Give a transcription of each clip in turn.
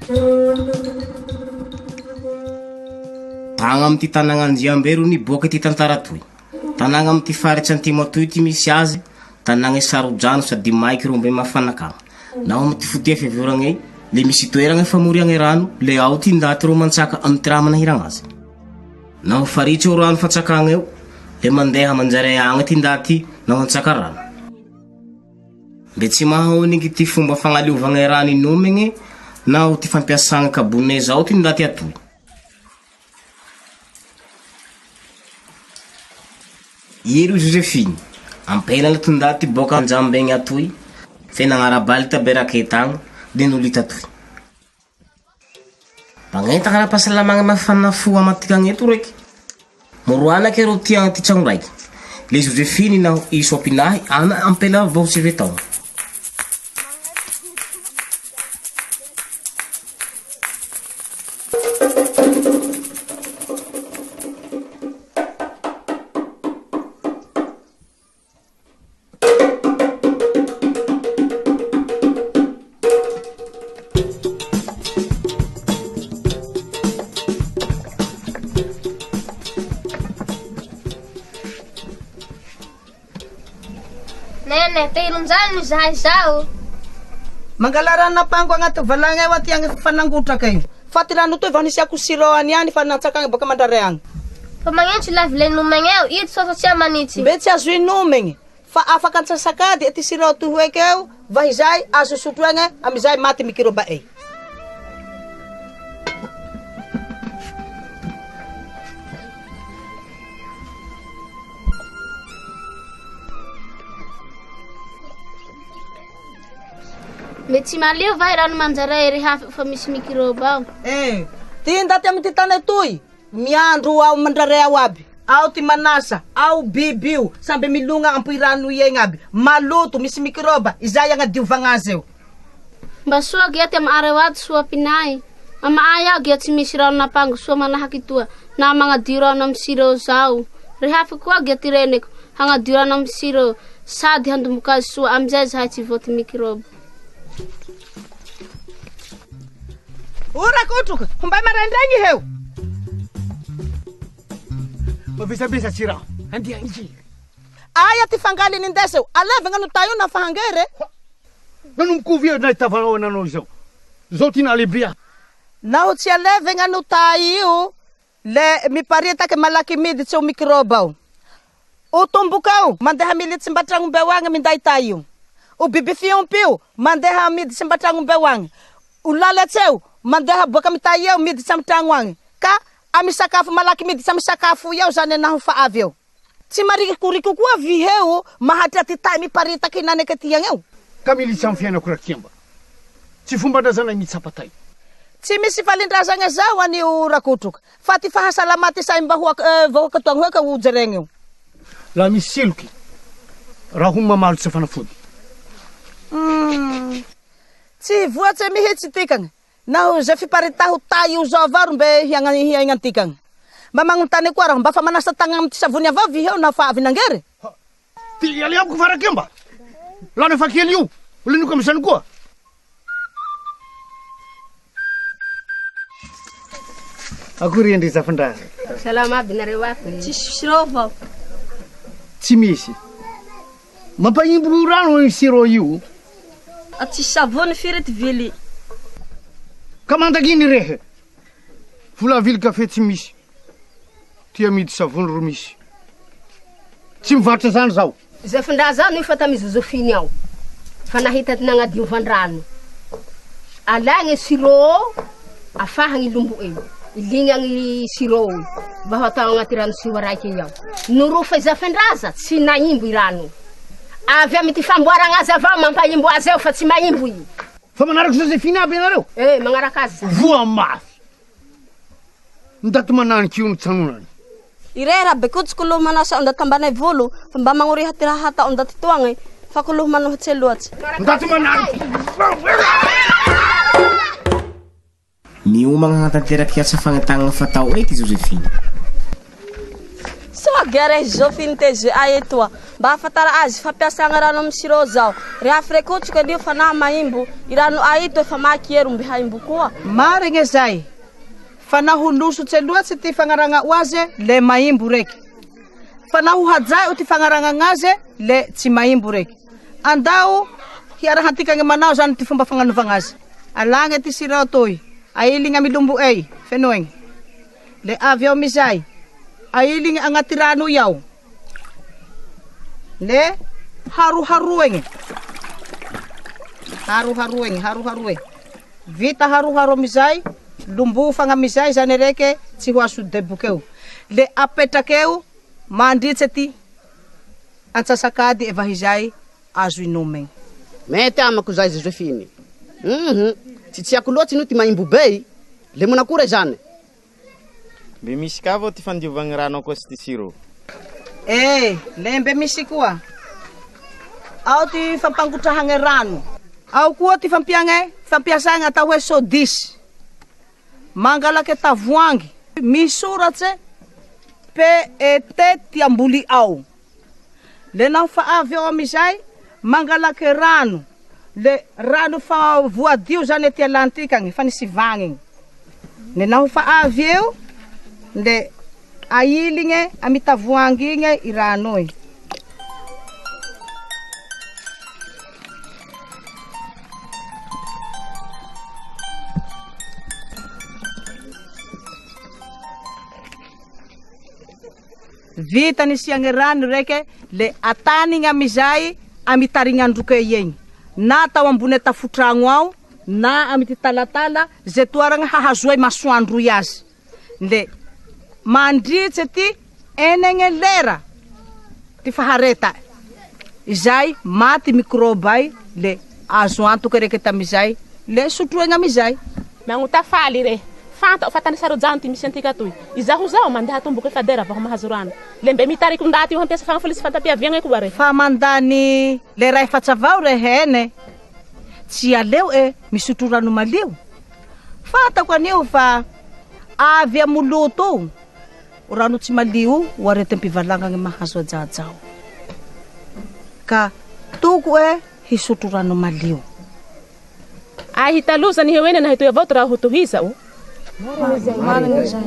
Tagny amy ty tanàgn'Andriambe ro niboake ty tantara toy. Tanàgna amy ty faritsy antimo atoy ty misy aze, tanàgne saro-drano sady maiky ro mbe mafanakagny. Naho amy ty fotoa fiavoragney, le misy toeragne famoriagne rano, le ao ty ndaty ro mantsaka amy ty raha manahiragna aze. Naho faritse o rano fantsakagneo, le mandeha manjare agne ty ndaty naho hantsaka rano. Mbe tsy mahaonigne ty fomba fagnaliovagne rano inomegne naho ty fampiasagne kabone zao ty ndaty atoy. I ry Josephine, ampela ty ndaty boaka an-jambegny atoy, fe nagnara-baly ta Beraketa agny, le noly tatoy. Mpagnentana ara-pahasalamagna mafana fo amantikagne eto reke. Moro anake ro tia ty tragno raiky. Le Josephine naho i Soapinahy ana ampela vaho sive taogno. Nene, tehiron-drano izahay izao. Mangala ranon'ampango agnaty valagny ao aty agny fa nangotraka io. Fa ty rano toy vao nisiako sirop any ihany fa nantsakagny boaka mandrare agny. Fa magnino tsy lavile nomegny eo? Ito sao tsy manitsy. Mbe tsy azo inomegny fa afaka antsasakady ety sirop toy hoeky eo va izay azo sotroegny amizay maty mikiroba ey. Mbe tsy malio va i rano manjare rehafiko fa misy mikiroba ao? Eh, ty ndaty amy ty tane toy, miandro ao mandrare ao aby. Ao ty manasa, ao biby io, samby milogna ampoy rano iegny aby. Maloto, misy mikiroba, izay agnadiovagna azy eo. Mba soa gia ty ama'areo ato soa pinay. Ama'ay ao gia tsy misy ranon'ampango soa manahaky toa na magnadio rano amy sirô zao. Rehafiko koa gia ty reniko hagnadio rano amy sirô sady handomboka azy soa amizay zahay tsy voa ty mikiroba. O Rakotroka, hombay maraindraigny iheo. Mavesabesatry raho, andeha hijery. Aia ty fangaly nindeseo? Alevigna no taio na fa hangery e. Nanomboka ovia nahitavanao nanao izao? Zao ty nahalehibe ahy. Naho tsy alevigna no tay io, le miparitake malaky miditsy o mikrôba ao. O tombokao mandeha militsy mban-tragnombeo agny minday tay io. O biby fiompy io mandeha miditsy mban-tragnombeo agny. O lalatseo mandeha boaka amy tay eo miditsy amy tragno agny. Ka amy sakafo malaky miditsy amy sakafo eo zane naho fa avy eo. Tsy marikoriko koa viheo mahatrea ty tay miparitaky hinaneke ty agneo. Ka militsa am fiainako Rakiamba. Tsy fomban-drazanay mitsapa tay. Tsy misy falin-drazagna zao anio Rakotroka, fa ty fahasalama ty saim-bahoaka vahoaka toagny hoe ka ho jeregny io. Laha misy seloky, raho mamalotsa fanafody. Humm. Tsy hivoatse mihitsy tikagny Naho ze fiparitaho tay io zao avao ro mbe hiaignantikagne. Mba magnontane koa raho, mba fa manasa tagna amy ty savony avao v'iheo naho fa avy nangery? Ty aleoko farakemba, lany efa kely io, leniko amizany koa. Akory endry zafindraza. Salama aby nareo aby. Tsisy sirop vao? Tsy misy. Mampahimbo rano io sirop io. A tsisy savony firy ty vily. Ka mandaginy rehe. Vola avily kafe tsy misy. Ty amidy savony ro misy. Tsy mivarotra zany zaho. Zafindraza no efa tamy Josephine ao fa nahita nagnadiovan-drano. Alaigny sirop afahagny lombo'e, iligna gny sirop io vaho atao agnaty rano siho raiky igny ao. Norofa i Zafindraza tsy naimbo i rano. Avy amy ty famboaragna azy avao mampaimbo azy ao fa tsy maimbo i. Fa manaraka Josephine aby ianareo? Eh, magnaraka azy za. Voa mafy. Ndaty mananiky io no tsanonany. Ire raha bekoto koloho manasa ondaty ambanevolo fa mba magnoriha ty raha hatao ondaty toagny fa koloho manohitse loatse. Ndaty mananiky. Miomagna hagnatanterake asa fagnentagnana fatao e ty Josephine. Soa gare Jophine TGA etoa. Mba ahafatara azy fampiasagna rano amy sirô zao. Rehafy rekotsika anio fa na maimbo i rano aito efa maky ero mbe haimbo koa. Marigny zay. Fa naho losotse loatsy ty fagnaragna'o azy le maimbo reky. Fa naho haja'o ty fagnaragnagna azy le tsy maimbo reky. Andao hiarahantika manao zany ty fomba fagnanovagna azy. Alagna ty sirô toy, ailigna amy lombo ey, fenoegny. Le avy eo amizay, ailigna agnaty rano io ao. Le haroharoegny. Haroharoegny, haroharoegny. Vita haroharo amizay, lombofagna amizay zany reke tsy ho azo debokeo. Le apetrakeo mandritse ty antsasakady eva izay azo inomegny. Mety amako zay Josephine. Tsy tsiako loatsy no ty maimbo be. Le monakory zany. Mbe misy ka vao ty fandiovagny rano ankoatsy ty sirô? Le mbe misy koa. Ao ty fampangotrahagny rano. Ao koa ty fampiasagna atao hoe sodisy. Mangalaky tavoangy misoratse PET ty amboly ao. Le naho fa avy eo amizay mangalaky rano. Le rano fa voadio zany ty alantikagny fa nisivagniny. Le naho fa avy eo le ailigny amy tavoangy igny i rano igny. Vita nisiagny rano reke le atanigny amizay amy tarignandroke igny. Na atao ambony tafotragno ao na amy ty talatala zay toeragna hahazoay masoandro iazy. Le mandritse ty enegny lera ty fahareta. Izay maty mikrôba ay le azo antoka reke tamizay le sotroegna amizay. Magnota faly re. Fanta fa tany sarojano ty misy antika toy. Izaho zao mandeha tomboky fadera vaho mahazo rano. Le mbe mitariky ndaty io hampiasa fagnafoly sy fantapiaviagna koa re. Fa mandany le ray fatsavao re hene. Tsy aleo e misotro rano malio. Fantako anio fa avy amoloto rano tsy malio ho aretim-pivalagna mahazo ajajao. Ka toko e hisotro rano malio. Ai hitaloza ny heo eny na hitoy avao ty raha hotohiza o. Marigny zay.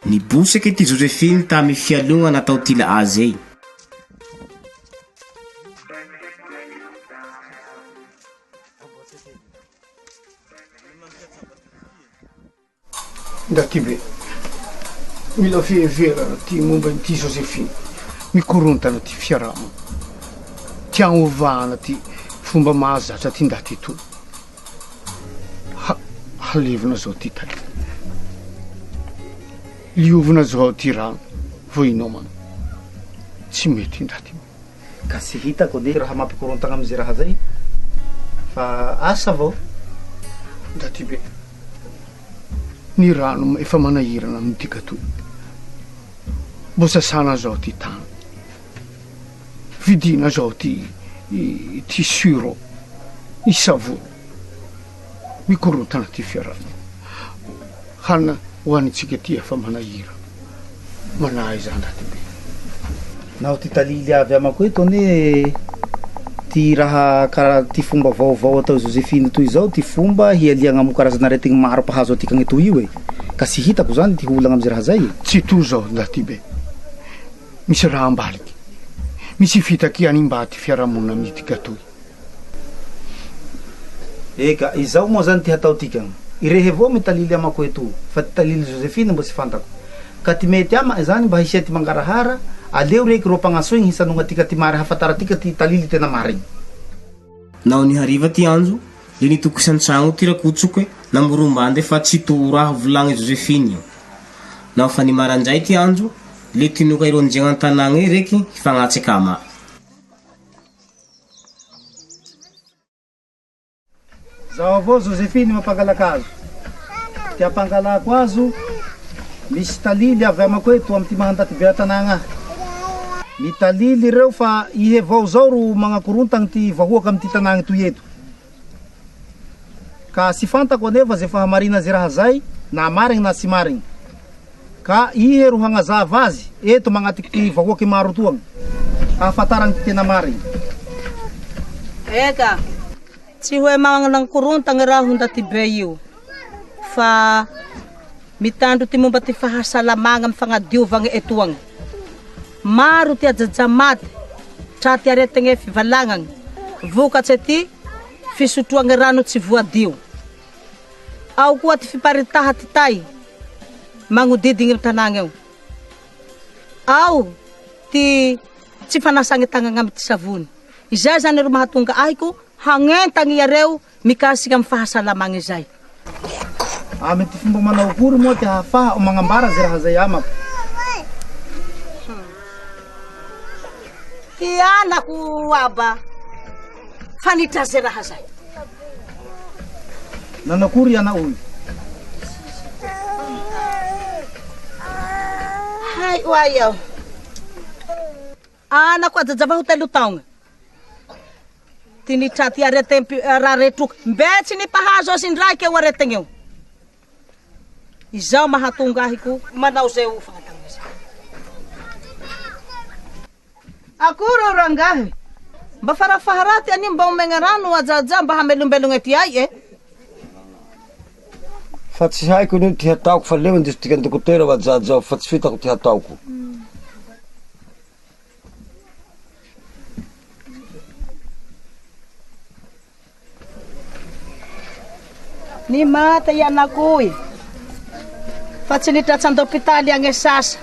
Niboseky ty Josephine tamy fialogna natao ty la azy ey. Ndaty be. Mila fiheverana ty momba ty Josephine. Mikorontana ty fiarahamonina. Tianovana ty fomba mahazatra ty ndaty to. Halevina zao ty tany. Liovina zao ty rano vao inomana. Tsy mety ndaty. Ka tsy hitako ane raha mampikorontana amizay raha zay. Fa asa avao. Ndaty be. Ny rano efa manahirana amintsika toy. Mbo sasana zao ty tany. Vidina zao ty sirop, ny savony. Mikorontana ty fiarahamonina. Hanina ho anitsika ty efa manahira. Manahy zany ndaty be. Naho ty talily avy amako eto ane ty raha karaha ty fomba vaovao atao Josephine toy zao ty fomba hialiagna amo karazana aretigny maro mpahazo antika agny toy io e. Ka tsy hitako zany ty olagna amizay raha zay. Tsy to zao ndaty be. Misy raha ambaliky. Misy fitaky hanimba ty fiarahamonina mitika toy. Eka, izao moa zany ty hataotika. Irehe avao mitalily amako eto, fa ty talily Josephine mbo tsy fantako. Ka ty mety ama zany mba hisia ty mangarahara, aleo reky ro ampagnatsoigny hisanognatika ty mary hahafantarantika ty talily tena marigny. Naho nihariva ty andro, le nitokisa an-tragno ty rakotsoke namorombande fa tsy to o raha volagny Josephine io. Naho fa nimarandray ty andro, le tinoka ireo andriagna an-tanàgney reke hifagnatsek' ama'e. Zaho avao Josephine mampangalaka azo. Ty ampangalako azo, misy talily avy amako eto amy ty maha ndaty be an-tanàgna ahy. Mitalily reo fa ihe vao zao ro magnakorontagny ty vahoaka amy ty tanàgny toy eto. Ka tsy fantako anefa ze fahamarina ze raha zay, na marigny na tsy marigny. Ka ihe ro hagnazava azy eto magnatiky ty vahoake maro toagna, hahafantaragny ty tena marigny. Eka, tsy hoe magnakorontagny raho ndaty be io, fa mitandro ty momba ty fahasalamagna amy fagnadiovagna etoagna. Maro ty ajaja maty tra ty aretigny fivalagnagna vokatse ty fisotroagny rano tsy voadio. Ao koa ty fiparitaha ty tay magnodidigny io tanàgna io. Ao ty tsy fanasagny tagnagna amy ty savony. Izay zany ro mahatonga ahiko hagnentagny iareo mikasika amy fahasalamagna izay. Amy ty fomba manao akory moa ty ahafahako magnambara ze raha zay amako? Ty anako aba fa nitra ze raha zay. Nanao akory anao io? Hay oay aho. Anako ajajava ho telo taogna. Ty nitra ty aretem raha retroka. Mbe tsy nimpahazo azy indraike io aretigny io. Izao mahatonga ahiko manao zay ho fagnatagna zay. Akory o rangahy. Mba farafaharaty anio mba omegna rano ajaja mba hamelombelogna ty ay e. Fa tsy haiko anio ty hataoko fa leo andeso tika dokotera ho ajaja ao fa tsy fitako ty hataoko. Ny maty i anakoy fa tsy nitratsa an-dopitaly agne sasa.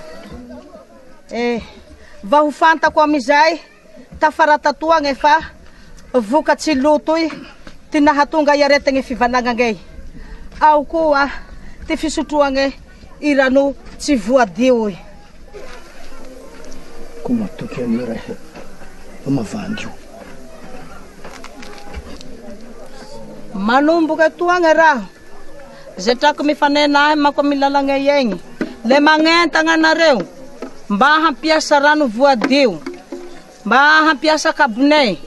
Eh, vaho fantako amizay tafara tatoagne fa vokatsy loto i ty nahatonga i aretigny fivalagnagey. Ao koa ty fisotroagne i rano tsy voadio i. Ko matoky an'io raha fa mavandy io. Manomboka etoagna raho, ze trako mifanena ahy manko amy lalagna egny, le magnentagna anareo mba hampiasa rano voadio, mba hampiasa kabone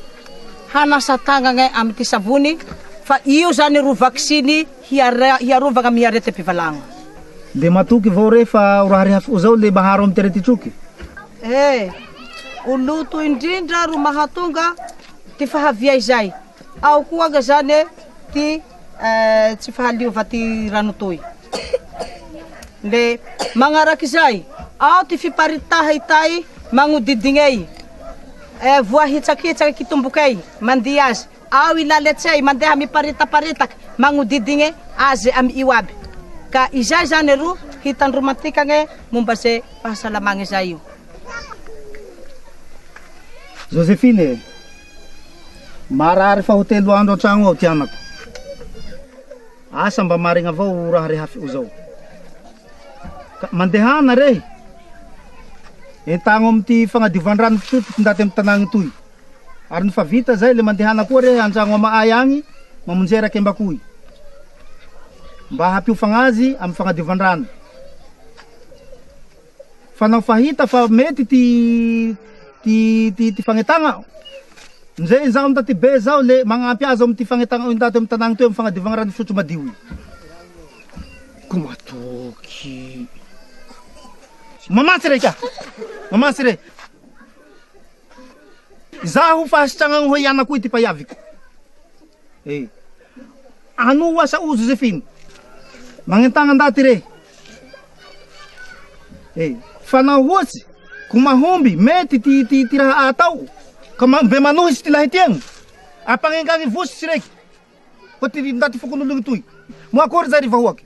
hanasa tagnagna amy ty savony, fa io zany ro vaksiny hiarovagna amy aretim-pivalagna. Le matoky vao re fa o raha rehafiko zao le maharo amy ty areti-troky? Eh, o loto indrindra ro mahatonga ty fahavia izay. Ao koa nga zany ty tsy fahaliova ty rano toy. Le magnarak'izay, ao ty fiparitaha itay magnodidigney. Voahitsakitsaky kitombokey mandia azy. Ao i laletsey mandeha miparitaparitaky magnodidigne azy amy io aby. Ka izay zany ro hitandromantikagne momba ze fahasalamagne zay io. Josephine e, marary fa ho telo andro an-tragno ao ty anako. Asa mba marigna avao o raha rehafi'o zao. Ka mandehana rehe, entagno amy ty fagnadiovan-drano fisotro ty ndaty amy tanàgny toy. Ary nofa vita zay le mandehana koa rehe an-tragno ama'ay agny mamonje rakembakoy mba hampiofagna azy amy fagnadiovan-drano. Fa naho fa hita fa mety ty ty ty ty fagnetagna ndre zaho ndaty be zao le magnampy azy amy ty fagnetagna ndaty amy tanàgny toy amy fagnadiovagna rano fisotro madio io. Ko matoky. Mamantsy re ka! Mamantsy re! Izaho fahasitragnagno hoe ianako ity paiaviko. Eh. Ano asa o Josephine. Magnentagna ndaty re. Eh. Fa naho ohatsy. Ko mahomby, mety ty ty ty raha atao. Ka ma, mbe manohitsy ty lahy tiagny. Ampagnengagny vositsy reky. Fa ty ndaty fokonologny toy. Moa akory zay ry vahoaky?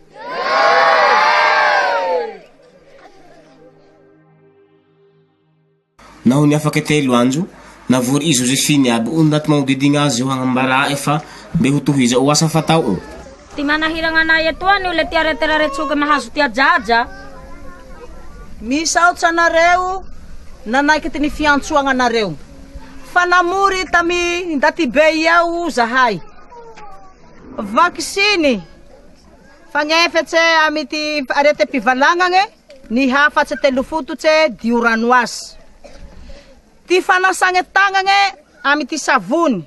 Naho niafake telo andro, navory i Josephine iaby o ndaty magnodidigna azy eo hagnambara'e fa mbe ho tohiza o asa fatao'eo. Ty manahiragna anay etoa anio le ty areterare-tsoke mahazo ty ajaja. Misaotsa anareo nanaiky ty ny fiantsoagna anareo. Fa namory tamy ndaty bey ao zahay. Vakisiny fagnefetse amy ty aretem-pivalagnagne ny hafatse telofototse dioranoasy. Ty fanasagne tagnagne amy ty savony,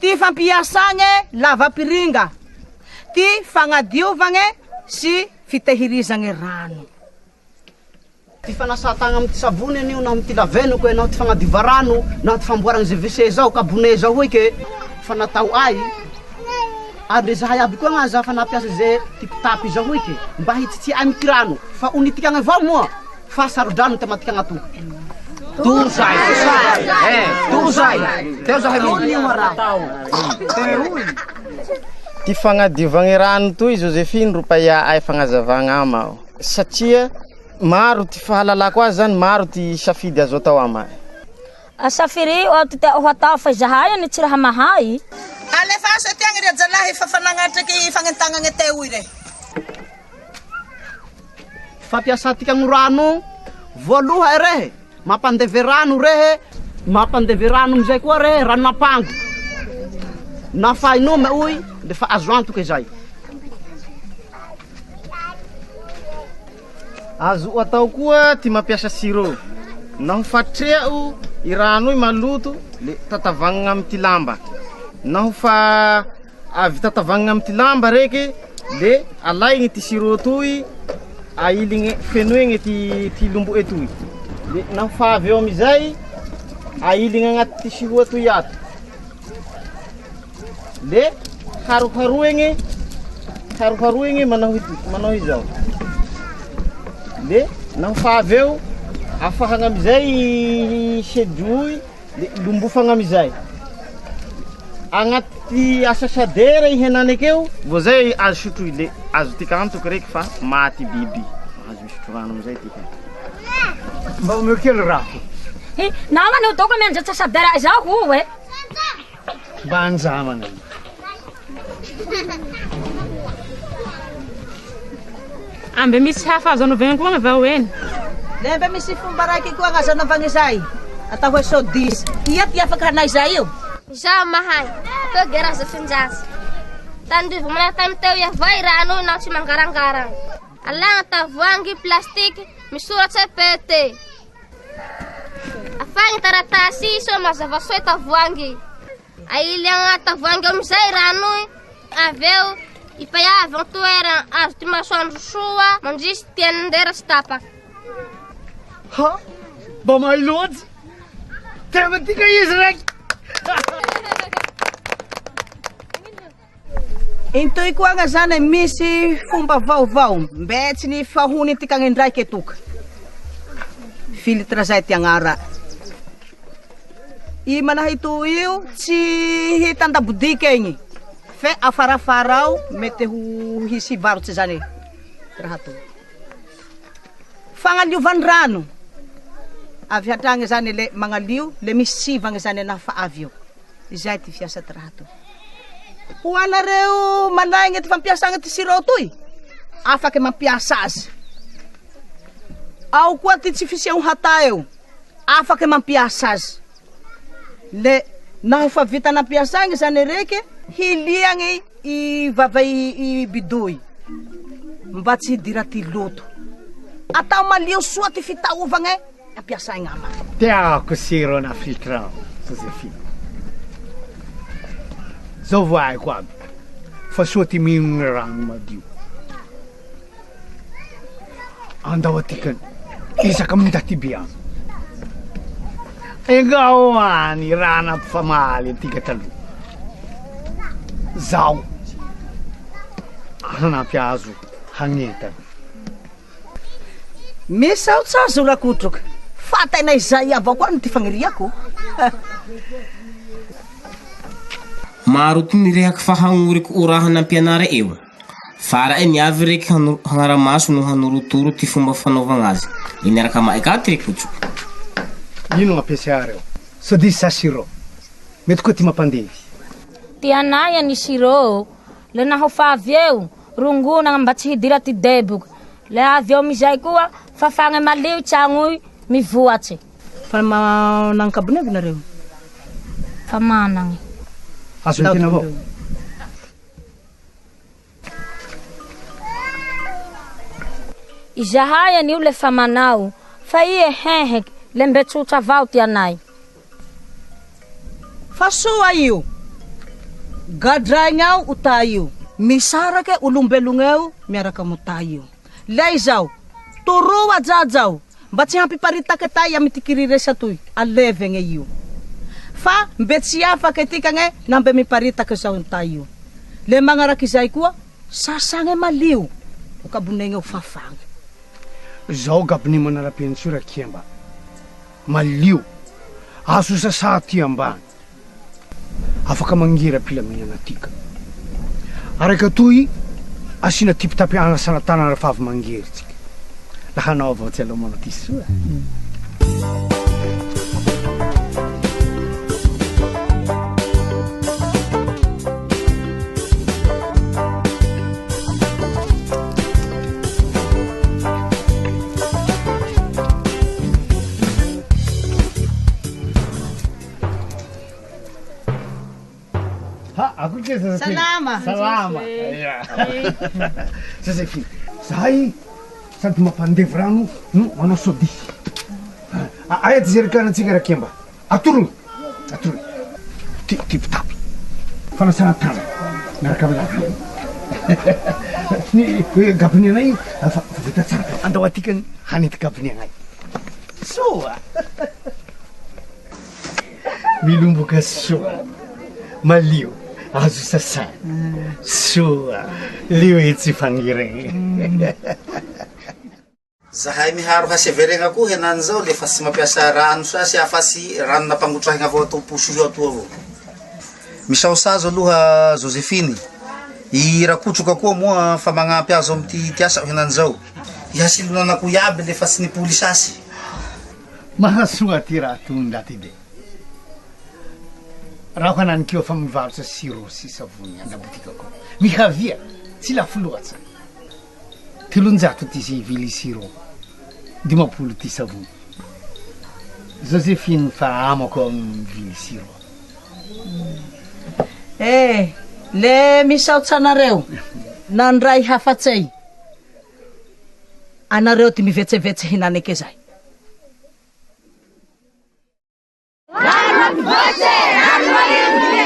ty fampiasagne lavapiringa, ty fagnadiovagne sy fitehirizagne rano. Ty fanasà-tagna amy ty savony anio naho amy ty lavenoko e, naho ty fagnadiova rano, naho ty famboaragna ze WC zao, kabone zao hoike fa natao ay, ary ndre zahay aby koa aza fa nampiasa ze tipitapy zao hoike mba hitsitsia amy ty rano, fa onitikagna avao moa fa saro-drano ty amantikagna atoa. To zay, eh, to zay, teo zahay Ty fagnadiovagne rano toy Josephine ro paia'ay fagnazavagna ama'o satria maro ty fahalalako azy zany, maro ty safidy azo atao ama'e. Asafirio ao ty tea'o hatao fa izahay anie tsy raha mahay. Alefaso ety agny ry ajalahy fa fa nagnatriky fagnentagnagna teo ire. Fampiasantika gny rano voaloha'e rehe, mampandeve rano rehe, mampandeve rano amizay koa rehe, ranon'ampango, nafa inome oy de fa azo antoky zay. Azo'o atao koa ty mampiasa sirop. Naho fa trea'o i rano io maloto le tatavagnina amy ty lamba. Naho fa avy tatavagnina amy ty lamba reke le alaigny ty sirop toy ailigne fenoegne ty ty lombo'e toy. Le naho fa avy eo amizay ailigny agnaty ty sihoa toy ato. Le haroharoegne haroharoegne manao manao izao. Le naho fa avy eo afahagna amizay i sedroy le lombofagna amizay. Agnaty ty asasadera i henanekeo vao zay azo sotroy le azo tika antoky reky fa maty biby. Mahazo misotro rano amizay tika. Mba omeo kely raha. Hi, namana io doko miandry antsasadera izao ho e. Mba anjamana. Ambe misy hafa azo anaovagna koa va eny? Le mbe misy fomba raiky koa azo anaovagna izay, atao hoe sodis. Ia ty afaka hanao izay io? Izaho mahay, toa ge razafinjaza. Tandrivo manaraka tamy teo avao i rano io naho tsy mangarangaragna. Alagna tavoahangy plastique misoratse PET. Afahagna taratasy sao mazava soa tavoahangy. Aily agnaty tavoahangy ao amizay rano io, avy eo ipaiavagna toerana azo ty masoandro soa mandrisy ty anindera tsy tapaka. Ha! Mba mahay loatsy! Tena tika izy raiky! Intoy koa agna zany misy fomba vaovao mbe tsy nifahonintikagne indraiky etoka. Filtre zay ty agnara. I manahito io tsy hita an-dabodiky egny fe afarafara ao mety ho hisy hivarotse zany raha toy. Fagnaliovan-drano, avy hatragny zany le magnalio le misy sivagny zany naho fa avy eo. Izay ty fiasa ty raha toy. Ho anareo malaigny ty fampiasagna ty sirop toy, afaky mampiasa azy. Ao koa ty tsy fisian'ny hatà eo, afaky mampiasa azy. Le naho fa vita nampiasagny zany reke, hiliagny i vava i bidoy mba tsy hidira ty loto. Atao malio soa ty fitaovagne ampiasaigna amany. Tiako sirop na filtre Josephine. Zao vao haiko aby fa soa ty mihino rano madio. Andao atikany isaka amin'ny ndaty be agny. Engao any raha nampifamaly antika taloha. Zaho hanampy azo hagnentana. Misaotra azo Rakotroka fa. Fa tena izay avao koa no ty fagniriako. Maro ty nirehaky fa hagnoriko o raha nampianare eo. Fara'e niavy reke hagnara-maso no hanorotoro ty fomba fanaovagna azy. Le niaraka ama'e ka ty Rekotsoko. Ino gn'ampiasaeareo? Sodisy sa sirop? Mety koa ty mampandevy. Ty anay any sirop. Le naho fa avy eo, rongonagna mba tsy hidira ty deboky. Le avy eo amizay koa, fafagna malio tragnoy mivoatse. Fa managny kabone ve nareo? Fa managny. Azo entina avao. Izahay anio le fa manao, fa ie heheky, le mbe tsotra avao ty anay. Fa soa io. Gadraigny ao o tay io. Misarake olombelogneo miaraka amo tay io. Le izao, toroa ajaja ao mba tsy hampiparitake tay amity kiriresa toy, alevegne io. Fa mbe tsy afake tikagne na mbe miparitake zao tay io. Le magnarak'izay koa, sasagne malio o kabonegneo fafagne. Zao gabone manara-penitsoa Rakiemba. Malio. Azo sasa aty ambany. Afaka mangery am-pilaminana tika. Araka atoy asiana tipitapy anasana tanana refa avy mangery tsika. Laha anao avao tsy aleo manao ty soa. Salama. Salama. Josephine, zahay sady mampandevy rano no manao sodisy. Aia ty jerikana antsika Rakemba? Atorony. Atorony. Ty tipitapy. Fanasana tanana miaraka amin'ny laveno. Ny gabone anay fa vita tsara. Andao atika hanenty gabone anay. Soa. Milomboka soa. Malio. Azo sasana. Soa. Lio etsy fangiriny. Zahay miharo haseveregna koa henany zao le fa tsy mampiasa rano sasy afatsy rano nampangotrahina avao atao posy io atoa avao. Misaotsa azo aloha Josephine. I Rakotroka koa moa fa magnampy azo amy ty ty asako henany zao. I hasilonanako iaby le fa tsy nipoly sasy. Mahasoa ty raha toy ndaty be. Raho hananikeo fa mivarotsa sirop sy savony an-dabotikako. Mihavia, tsy lafo loatsa. 300 ty vily sirop, 50 ty savony. Josephine fa amako ao mivily sirop. Eh, le misaotsa anareo nandray hafatsey. Anareo ty mivetsevetse hinaneke zay. Rano mampivoatse, rano malemy.